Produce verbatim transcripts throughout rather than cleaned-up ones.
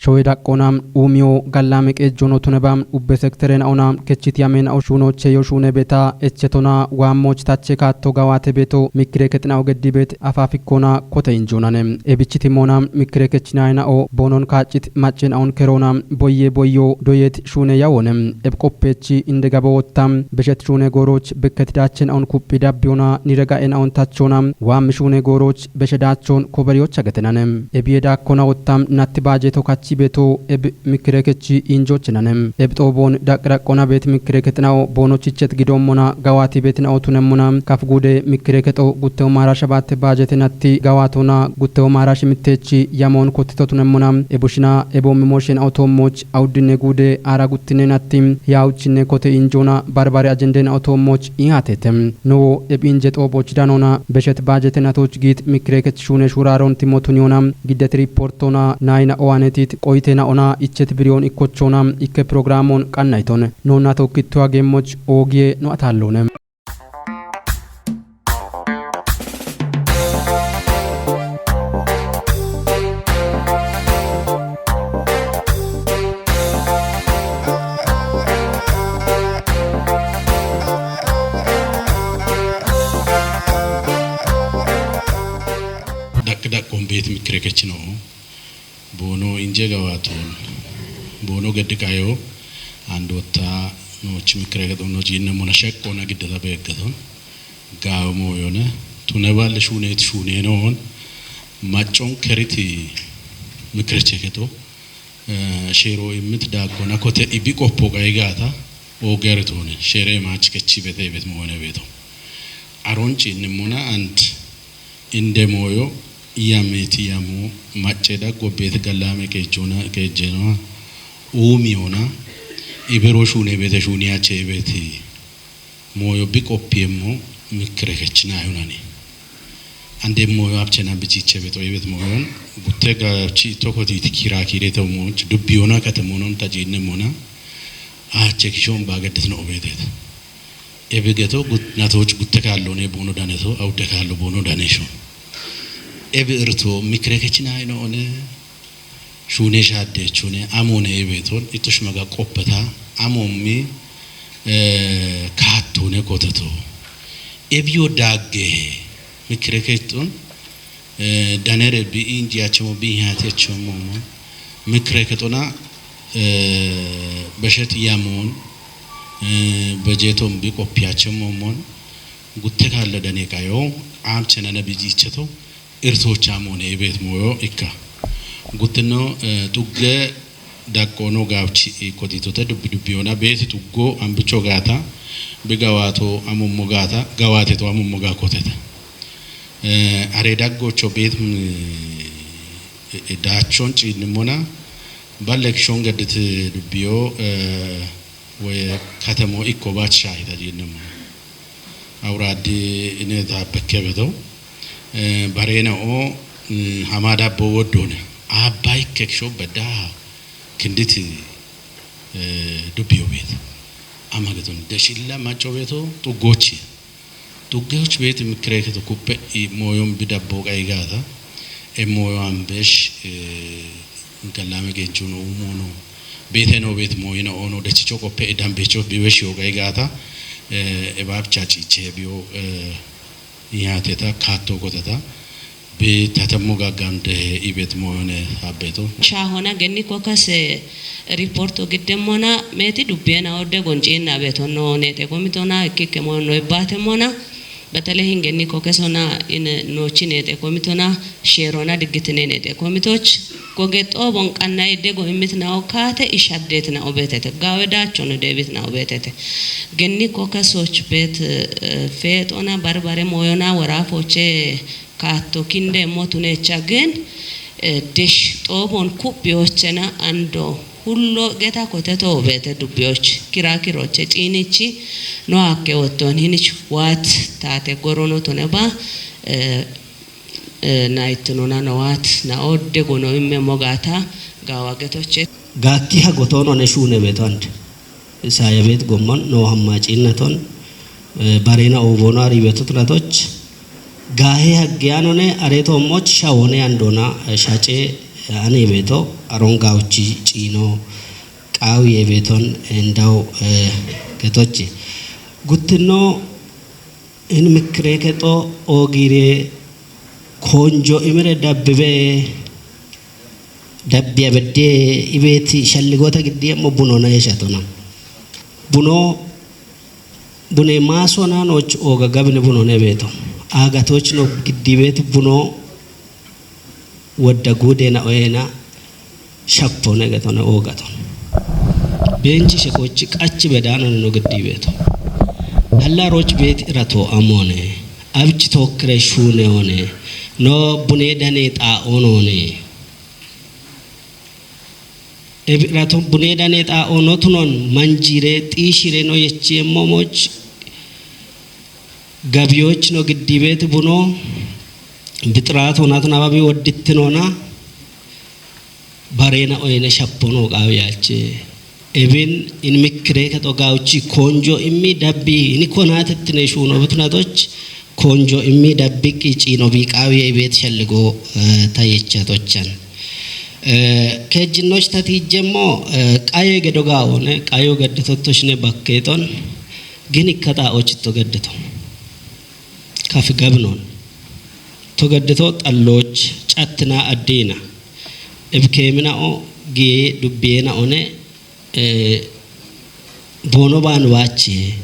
Showe daqqona uumiyo gallame qeejjono tuneba ubbe sektere naona kechiti yame nao shuunoche yo shuune beta echetona waammoch tache kaatto gawaate beto mikkire kexinao geddi bet afaafikkona kote injoonane. Ebichiti moona mikkire kechinae nao boonon kaaccit macce naon keroona boyye boyyo doyet shuune yawone. Eb qoppechi inde gabo wotta beshet shuune gooroch bekketidache naon kuphi dabbiyona nirega e naon tachona waammi shuune gooroch beshedaachon koberiyocha getenane. Ebiye daakkona wottam natti baajeto kachi beto eb mikkire kechi injochinane. Eb xoobon daqdaqona bet mikkire kexinao boonochichet gidoommona gawaati bet nao tunemmona kaf guude mikkire kexo guttewo maarash baatte baajete natti gawaatona guttewo maarash mittechi yamoon kottito tunemmona ebushina eboommi mooshen awtoommoch awuddinne guude aara guttinne natti yaawuchinne kote injoona barbare ajenden awtoommoch ihaatete. Nowo eb inje xooboch danona beshet baajete natoch giit mikkire kech shuune shuuraaron timmo tuniyona giddet riipportona naayina owanetit qoyite naona ichet biriyoon ikkochona ikke pirogiraamon qannayton noonna tokkitto ageemmoch oogiye no ataalloone. Daqq daqqoon beet mikkire kechino boono inje gawaatoon boono geddi qayo andotta nooch mikkire kexono jiinne mona sheqqoona giddeta beeggaton gaawo mooyone tune balle shuuneet shuuneenoon maccon keriti mikkireche kexo eh, sheeroo immit daakkona kote ibi qoppo qayi gaata oogeritoone sheeree maach kechi bete ibet moone beeto. Aronchi nimmona and inde mooyo yameti yamo macce daggo beet gallame keejjona keejjenoa uumiyona ibero shuune beete shuuniyache ibeti mooyo bi qoppiemmo mikkire kechinayonani. Ande mooyo abchena bichiche beto ibet mooyon gutte gachi tokotiti kirakirete mooch dubbiyona katemonon tajiinne mona aache kishon baageddetino obeetete. Ebe geto gut- natoch gutte kaallone boono daneto awudde kaallo boono danesho. Ebe irto mikkire kechinayno one shuune shaaddeechune amoone ebeeton ittush maga qoppeta amoommi eh, kaattone koteto. Ebiyo daaggehe mikkire kexon eh, danere bi inji achemo bi hati achemo mikkire kexona eh, beshet yamoon eh, bejeeton bi qoppi achemo moon gutte kaalle dane qayo aamchenana bijicheto irtoocha moone ibeet mooyo ikka. Guttino eh, xugge daqqoono gaabchi kotitote dubbi dubbiyoona beeti xuggo ambicho gaata bi gawaato amummo gaata gawaateto amummo gaa kotete. Eh, are daggocho beet mm, e- e- daachon ciinnimmona balle kishon geddit dubbiyo eh, woye katemo ikko baach shaahita jiinnimmo. Awuraaddi ineta bekkebeto eh, bareena'o mm, hama dabbo woddoone aabba ikke kisho bedda kindit eh, dubbiyo beet ama geton deshilla macco beeto xuggochi xuggeoch beet mikkire keto kuppe i mooyon bi dabbo qayi gaata e mooyo ambesh eh, gallame genchuno uumono beeteno beet mooyina ono dechicho qoppe e dambecho biwesh yo qayi gaata eh, e baabcha ciiche biyo eh, yaateta kaatto goteta be tatammo gaggande ibet mooyone abbeto. Shaahona genni kokase riporto giddemmona meeti dubbiena odde gonciinna beetonno neexe gomitona ikkikke moonno ibbaatemmona betele hingenni kokesona in noochi neexe gomitona sheerona diggitine neexe gomitoch goge xoobon qanna idde go immitna okkaate ishaddeetina obeetete gaawe daachono deebitna obeetete genni kokesoch beet eh, feexona barbare mooyona woraafoche kaatto kindeemmo tuneecha gen eh, desh xoobon kuphiyoochena ando hullo geta kote toobeete dubbiyoch kira kiroche ciinichi no hakke wotton hinich waat taate gorono tone ba eh, eh, na ittinona no waat na odde gono imme mogata gaawa getoche. Gaakkiha gotoonone shuune beeto ande. Saaya beet gommon noo hammaa ciinnaton eh, bareena ooboono ariibeetut natoch gaahe haggeyaanone areetoommoch shawoone andoona eh, shace ani beto aron gauchi ciino qaawi beton endau, eh, ketochi. Guttino in mikkire keto oogire konjo imire dabbibe, dabbiya bedde ibeeti shalligota giddi ammo bunona yeshatona. Buno, bune maaso nanoch ooga gabine bunone beto. Aagatoch no giddi beeti buno wodda guudeena oyena shappone getone oogaton. Beenchi shekochi qachi bedaanone no giddi beeto. Alla roch beeti irato amone. Abchi tokkire shuune one. No bune dane xaa'onone. Ebi'rato bune dane xaa'onotunon manjire xiishire no yechiemmo moch gabiyoch no giddi beeti buno bixiraato natun ababi woddittinona barena oyene shappono qaawi yaache. Ebin in mikkire keto gauchi konjo immi dabbi ini konatettine shuuno bitunatoch konjo immi dabbi qiichino bi qaawi ibeet shalligo, eh, tayechatochan. Eh, kejjinoch tatijjemmo, eh, qayo gedo gaawone, qayo gedditottoshine bakkeeton, gin ikkata ochitto geddito. Kafi gabnon. To geddito xallooch, cattina addiina. Ebkeemina'o giye dubbiyeena'one, eh, boono baan waache.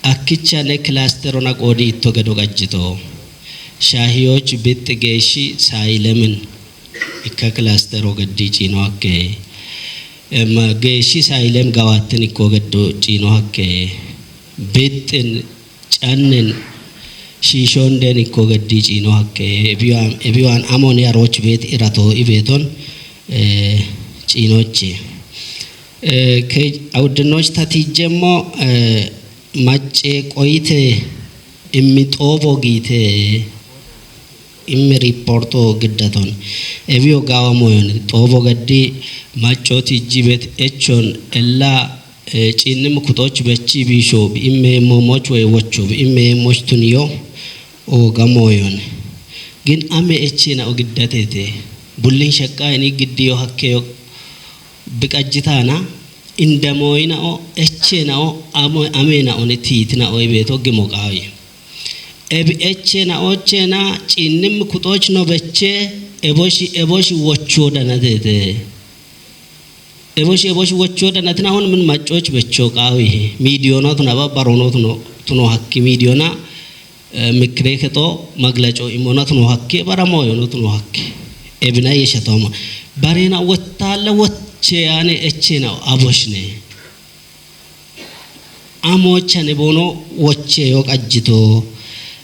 Akkichane kilasterona qoodi itto gedo qajjito. Shaahiyoch bixxi geeshshi saayilemin ikka kilastero geddi ciino hakke. Em, geeshshi saayilem gawaattin ikko geddo ciino hakke. Bixxin cannen shiishonden ikko geddi ciino hakke. Ebiwaan, ebiwaan amon yaroch beet irato ibeeton, eh, ciinochi. Eh, ke awuddinoch tatijjemmo, eh, macce qoyite immi xoobo giite immi riporto giddaton. Ebiyo gawa moyon xoobo gaddi macco tijjibet echon ella, eh, ciinnim kutoch bechi biisho bi imme momoch way wocho bi imme moch tuniyo o gamoyon. Gin ame echena o giddatete. Bullin shaqqa ini giddiyo hakkeyo biqajjitana indamoyina'o echena'o amo-, amena'one tiitina'o ibeeto gimo qaawi. Ebi echena'o chena ciinnim kutoch no beche eboshi, eboshi wocho danatete. Eboshi, eboshi wocho danatina on min maccoch becho qaawi. Midiyona tuna ba barono tuno, tuno hakki midiyona, eh, mikre keto maglaco imona tuno hakki, bara moyono tuno hakki. Ebina yeshatoma. Barena wottalla wocche ane echena aboshne. Amochane bono woccheyo qajjito.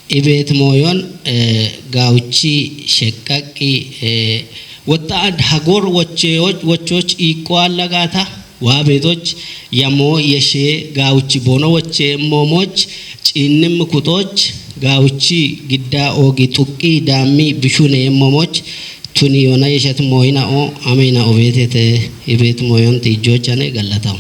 Ibeet moyon, eh, gawuchi sheqqaqqi, eh, wotta ad hagor woccheyo, wocchoch iqqo allagata, wa beetoch yamo yeshe gawuchi bono wocche momoch, ciinnim kutoch, gawuchi gidda oogi xuqqi daammi bishune momoch, tuni yona yeshat moyina'o, amena o beetete, ibeet moyon tijjochane gallataw.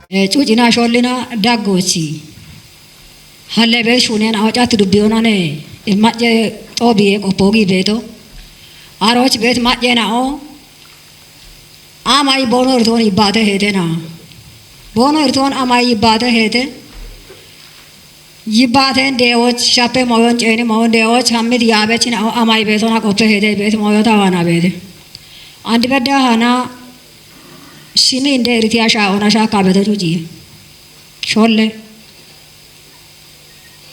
Eh, cuucina shollina daggoochi. Halle beet shuuneen awa catti dubbiyoonane, il macce xoobiye qoppoogi beeto. Arooch beet macceena'o, amay boono irtoon yibbaate heetena. Boono irtoon amay yibbaate heete. Yibbaateen deewoch, shappe moyon ceeni moyon deewoch, hammit yaabechina'o amay beetona qoppe heete beet moyo tawaana beete. Andi bedda hana shimi inde iritiya shaa'ona shaakka beto cuuciye. Sholle.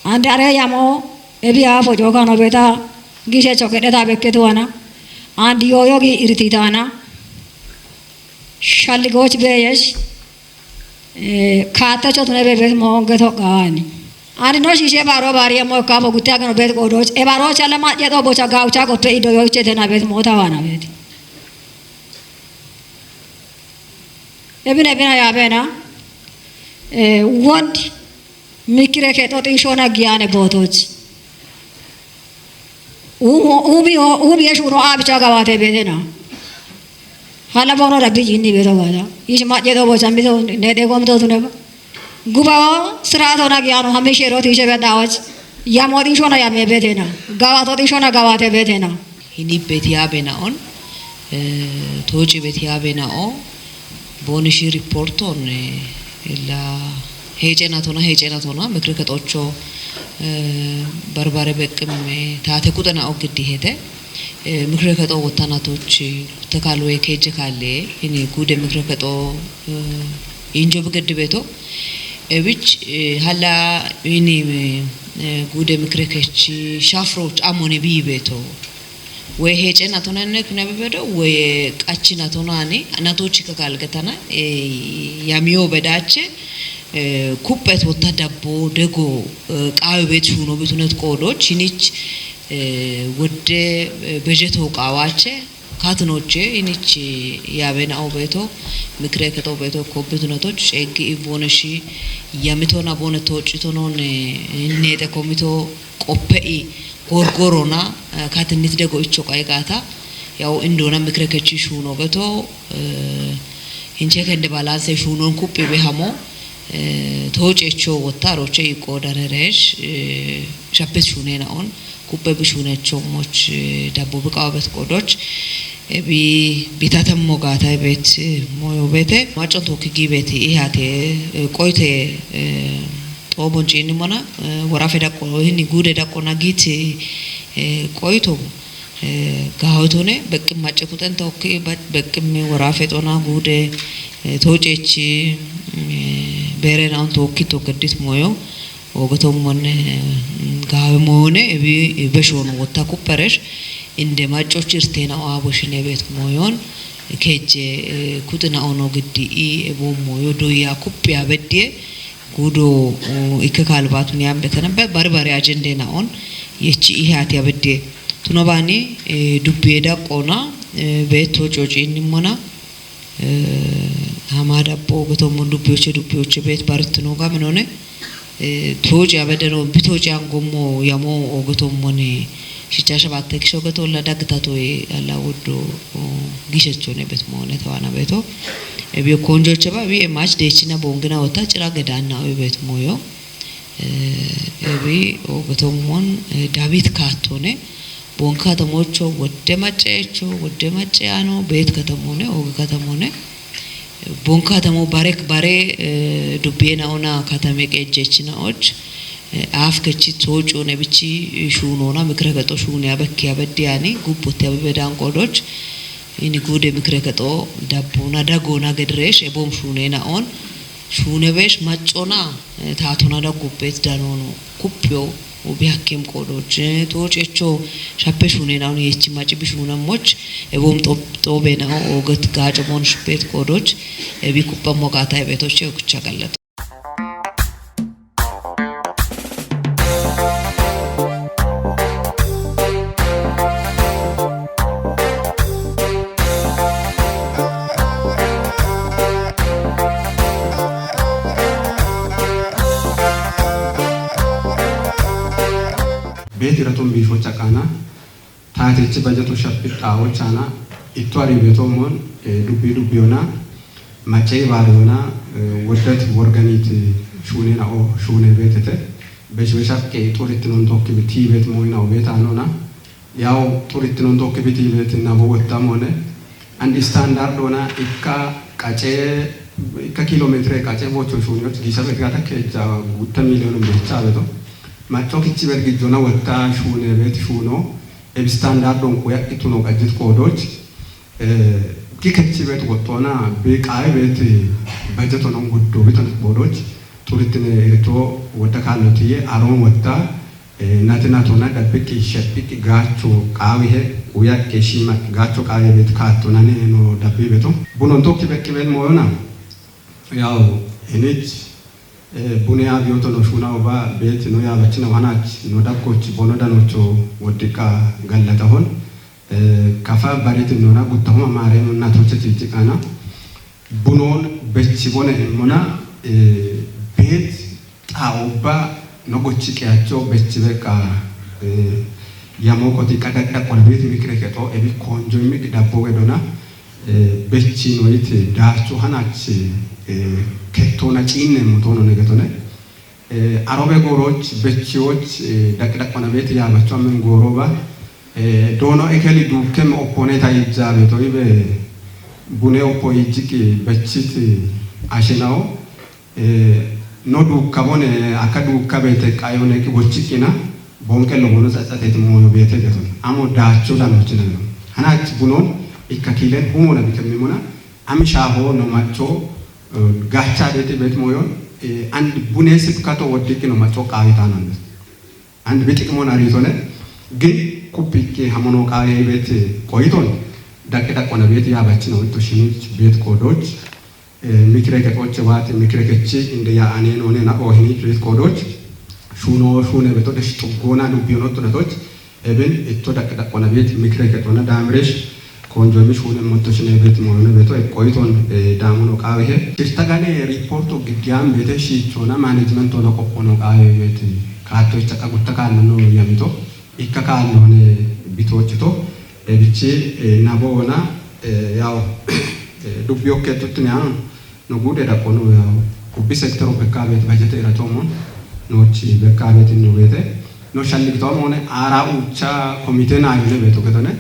Andi are yamo ebi aafo cooka no beeta gishe cokkedheta bekketuwana. Andi yooyo gi irtitaana. Shalligooch beeyesh, eh, kaattacho tune beebet moonge toqqaani. Andi no shiishe baaro baari yamo ekkaafo gutte ageno beet qoodooch. E baarooch alle macce xoo bocha gaawucha qoppe iddo yoochete na beet mootawana beet. Ebin ebina yaabena, eh, wond mikire keexo xiishona giyaane bootoch. Ubi, ubi eshuno abicha gabate bedena. Hala bono da biji ni bedo gada. Ish ma jedo bo chambi do ne de gom do tune ba. Guba sira to na giano hamishe ro tishe bedawach. Ya modi shona ya me bedena. Gawa to shona gawate bedena. Hini beti abena on. Toci beti abena o. Boni shi report on. La hece na tona hece na tona mikre ketocho. Barbare bekkime tate kutena ogidi hete. Mikre keto wotana toci. Tekalu e keje kale. Hini gude mikre keto. Injo begedi beto. Ebich hala ini gude mikre kechi shafro amoni bi beto. Wey hece natonanne kunabe bedo wey qachi natonani natochi kakalgatana. Yamiyo bedache. Kuppet wotta dabbo dego. Qawe bet shuno bitunet qodo chinich. Wodde bejeto qawache. Katnoche inich yabena obeto. Mikre keto beto kobitunatoch ceggi iboneshi. Yamitona bone tochitonon. Nete komito qoppe'i gorgorona. Katinit dego icho qaigata. Yaw indona mikre kechi shuno beto. Hinche kende balance shunon kuppi behamo. Tocecho wotta roche iqo dareresh. Shapes shunena on. Kuppe bishunecho moch. Dabbo biqawabet qodoch. Bi bitatem mogata bet moyo bete macon tokki gibeti ihate. Qoyte xobon cini mona. Worafe daqqo hini gude daqqo nagiti. Qoyto. Gahotone beqqi macce kuten tokki beqqi worafe xona gude. Tocechi. Bere naun tokki tokkedit moyo. Ogotommon. Gawe moone ebi beshono wotta kupperesh. Inde maccoch irtena oabo shine bet moyon. Keje. Kutina ono giddi i ebo moyo doya kuppiya beddiye. Gudo ikke kalbatun yambetana barbare ajendena on. Yechi ihati abeddiye. Tunobani. Dubbiye daqqona. Beto coci inimmona. Hama dabbo ogotommon dubbiyoche dubbiyoche bet baritinoga minone. Toci abedeno bitoci angommo yamo ogotommon. Shicha shabatte kisho getolla daggitatoye alla woddo. Gishechone bet moone tawana beto. Ebiyo konjoche ba bi emach dechina bongina wota cira gedanna oy bet moyo. Ebi ogotommon. Dabit kattone. Bon katamocho wodde maccecho wodde macceano bet katamone oge katamone. Bon katamo barek bare. Dubbena ona katame qejjechina och. Af kechi tocu ne bichi shunona mikre gato shune abekki abediyani gubbotti abibedan qodoch. Ini gude mikre gato dabbona dagona gedresh ebom shunena on. Shunebesh maccona. Tatona daggubbet danono. Kuppiyo. Obi hakkem qodoch. Tocecho. Shappe shunena on yechi maci bishuna moch. Ebom xobena oget gaco mon shpet qodoch. Ebi kuppa mogata ebetoche okucha gallat. Beeti raton biifo chaqaana. Taatichi bajato shappi xaawo chaana. Itto ari beto mon. Dubbi dubbi ona. Macce ibaari ona. Woddat worganit. Shuune na o shuune beetete. Besh beshakke xuritti non tokki biti bet moyna o beeta nona. Yaw xuritti non tokki biti bet na bo wotta mone. And standard ona ikka qace ikka kilometre qace bocho shuune ot gisa bet gata keja gutta million becha beto. Macco kichi bergi jona wotta shuune bet shuuno. Ebi standard on kuya ituno qajit qodoch. Ki kechi bet wottona be qae bet bajet onon guddo bitan qodoch. Xurittine irito wotta kallotiye aron wotta. Nati natona dabbiki shebbiki gacho qawihe. Uya keshima gacho qawihe bet katonani no dabbi beto. Bunon tokki bekki ben moyona. Yaw inich. Bune abiyoto no shuna oba bet no yabachina wanach no dakkoch bono danocho woddiqa gallatahon. Kafa bariti nona guttahoma mare natoche tijiqana. Bunon bechi bone immona. Bet xa obba no gochi qiyacho bechi beqa. Yamo koti qadaqdaqona beeti mikire keto ebi konjo imi didabbo gedona, eh, bechi noyit dachu hanach, eh, ketona cine mutono negetone. Eh, arobe goroch, bechiwoch, eh, daqdaqona beeti yabacho amen goroba, eh, dono ekeli dukem oppone ta ijjabe to ibe bune oppo ijjiki bechit ashenao, eh, no dukkabone aka dukkabe te qayone ki bochikina, bonke lobono tsatsatet moyo bete geton. Amo dacho dano chinano. Hanach bunon ikka kilen humona bikemimona, ami shaho no macho, eh, gacha deti bet moyon, eh, and bune sipkato woddiki no macho qawi tanon. And bitiq mon aritone, gin kupiki hamono qawi bet qoyiton, daqdaqona bet yabachino to shinich bet kodoch, eh, mikire ketoche wate mikire kechi inde ya anen one na o hinich bet kodoch, shuno shune beto desh tugona dubiono tunatoch, eben itto daqdaqona bet mikire ketona damresh, konjo mi shune motto shine bet moyone beto e qoyiton, eh, damuno qawihe. Tirtagane riporto gidiyan bete shichona management ona qoppono qawi bet kato ichaka gutta kalno yamito, ikka kalno ne bitochito, e bichi, eh, nabo ona, eh, yaw, eh, dubbi okke tutne an, no gude da kono yaw, kubbi sektoro bekka bet bajete ira tomon, no chi bekka bet no bete, no shalli tomone ara ucha komite na yone beto ketone,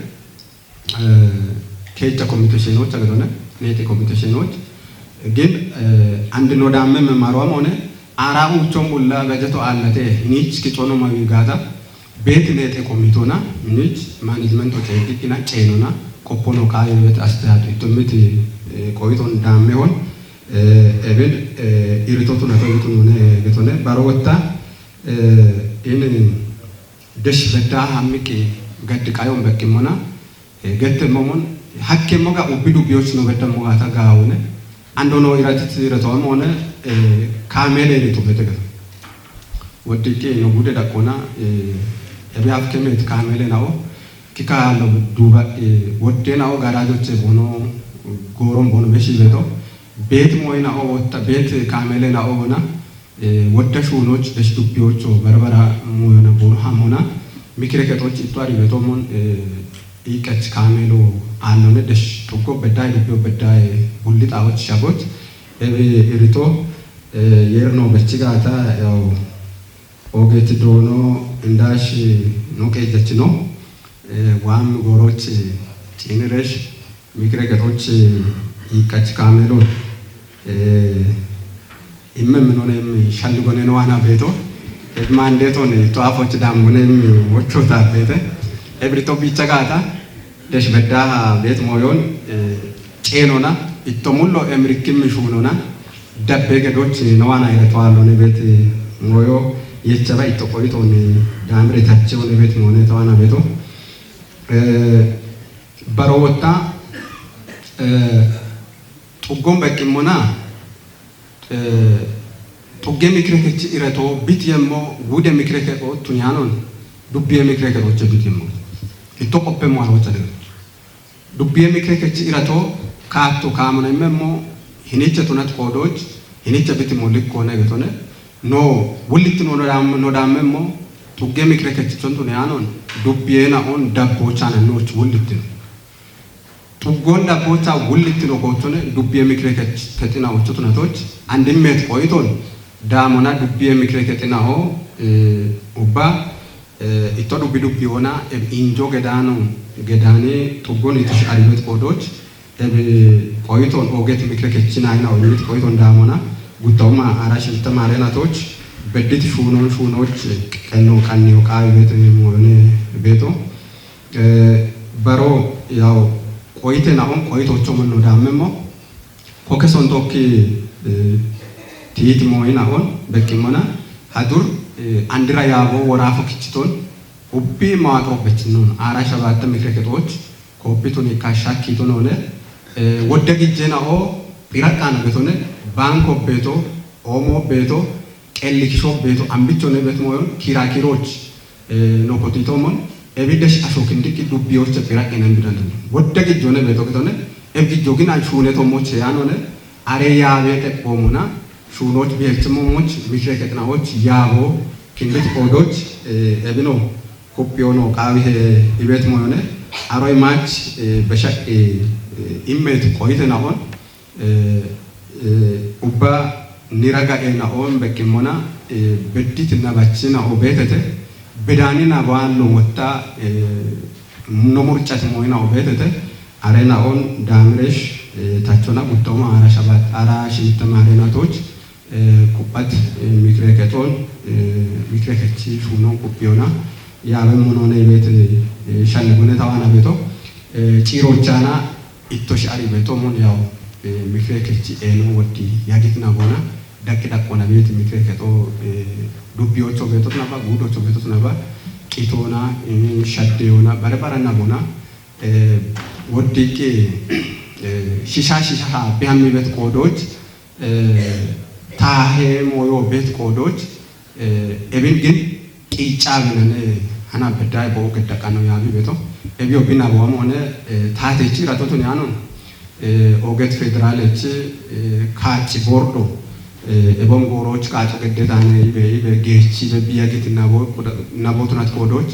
eh, kecha komite shenocha ketone, nete komite shenoch, gin, eh, and no damme me marwa mone, ara uchon bulla gajeto allate, nich kichono mawigata, bet nete komitona, nich management o chegikina chenona, koppono kayo bet astatu, itomiti, eh, qoyiton damme hon, eh, eben, eh, iritotu nato itunune, getone, baro wotta, eh, in, desh bedda hammiki gaddi qayon bekkimona, eh, gette momon, hakke moga ubbi dubbiyoch no bedda mogata gawone, ando no iratit irato amone, eh, kamele irato betega. Woddike no gude dakona, eh, ebe afkemet kamele nao, kika lo duba, eh, wodde nao garajoche bono, goron bono beshi beto, bet moy nao wotta, bet kamele nao bona, eh, wodda shunoch, desh dubbiyocho, barbara moyona bono hamona, mikire ketoch itto ari beto mon, eh, ikach kamelo annone desh tuggo bedda dubbiyo bedda, eh, bulli tawoch shagoch, eh, irito, eh, yerno bechigata, yaw, ogeti dono indash no qejachino, eh, wam goroch, ciniresh, mikire ketoch, ikach kamelo, eh, imme minone mi shalli gone no ana beto, eh, mande to ne to afoch dam gone mi wocho ta bete, every to bichagata, desh bedda bet moyon, eh, chenona, itto mullo emrikim shunona, dabbe gedoch no ana ire to alone bet moyo, yechaba itto qoito ne damre tache one bet mone to ana beto. Eh, baro wotta, eh, tuggon bekkimona, eh, tugge mikre kechi irato bit yemmo wude mikre ke o tunyanon, dubbiye mikre ke oche bit yemmo. Itto qoppe mo aro chadere. Dubbiye mikre kechi irato kaatto kaamona immemmo hiniche tunat kodoch, hiniche biti mo likko ne getone. No, wullittin no dam-, no dammemmo, tugge mikre kechi chontu ne anon, dubbiye na on dabbo chana noch wullittin. Tuggon dabbo cha wullittin o kochone, dubbiye mikre kech-, ketina ocho tunatoch, andimmet qoiton, damona dubbiye mikre ketina o, eh, ubba, eh, itto dubbi dubbi ona, eb injo gedano, gedane, tuggon itish aribet kodoch, eb qoiton oget mikre kechina ina o imit qoiton damona, guttauma ara shilta marena toch, beddit shunon shunoch, qenno qanniyo qawi beto yemone beto. Eh, baro yaw qoite na on qoito chomon no dammemmo, Koke son tokki, eh, tiit moyina on, bekkimona, hadur, eh, andira yabo worafo kichiton, uppi mawaqro bechinnon, ara shabatta mikre ketoch, kopitun ikka shakki tonone, eh, wodde gijjena o, piraqana betone, banko beto, omo beto, qellikisho beto, ambichone bet moyon, kirakiroch, eh, no kotitomon, ebi desh asho kindiki dubbiyoche piraqinen bidanton. Wodde gijjone beto ketone, eb gijjo gin an shune to moche yanone, are yabe te pomona, shunoch bielchimo moch, mikre ketnaoch, yabo, kindit kodoch, eh, ebino, Kuphiyono qaawi he ibeet moyone, aroy maach, eh, beshaq, eh, eh, immeet qoyite na'on, eh, eh, ubba nira ga'e na'on beqqimmona, eh, beddit nabachina obeetete, bedaanina baallo wotta, eh, no murcat moyina obeetete, are na'on daamiresh, eh, tachona guttooma ara shabat, ara shimittama are natoch, eh, ku'at, eh, mikre kexon, eh, mikre kechi shunon kuphiyona, yaabe monone ibeet, eh, shalli gune tawana beto, eh, cirochana ittosh ari beto mon yaw, eh, mikre kechi eeno woddi yagit nabona, daqqi daqqona beet mikre kexo, eh, dubbiyocho betot naba, guudocho betot naba, qitona, eh, shaddeyona, bare bare nabona, eh, woddi ki, eh, shisha shisha ha bihammi bet qoodoch, eh, taahe moyo bet qoodoch, eh, ebin gin qiicca binane hana bedday bo gedda qano yaabi beto. Ebi obina bo amone, eh, taatechi ratotun yanon, eh, oget federalechi, eh, kaaci bordo, eh, ebon gooroch qaaco geddetane ibe, ibe geechi be biyagit nabo, nabo tunat qoodoch,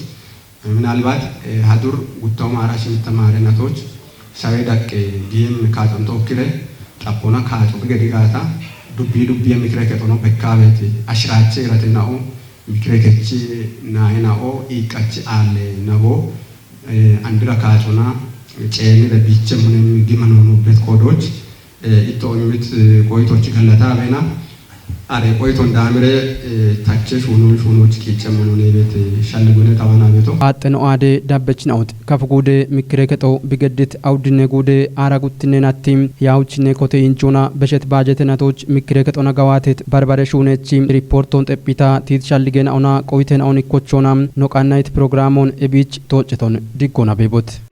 ምናልባት, eh, hadur guttoma ara shimittama are natoch, shawe daqqe giyem kaaxon tokkire, xappona kaaxo bige digata, dubbi dubbi mikre kexono bekkabeti, ashirache irate na'o, mikre kechi nae na'o, iqachi ale nabo, eh, andira kaaxona, ceenire biche munem gimanono bet qoodoch, eh, itto imit, eh, qoyitoch gallata bena, are qoyiton daamire, eh, tache shunon shunoch qiicce monone bet, eh, shalli gune tawana beto. Aaxxeno aade dabbechin awuxi. Kafu guude mikkire kexo bigeddit awuddine guude aara guttinne natti yaawuchinne kote inchona beshet baajete natoch mikkire kexona gawaatet barbare shuunechi riporton xephita tiit shalligena ona qoyitena onikkochona noqannayit programon ebich tooceton diggona beebot.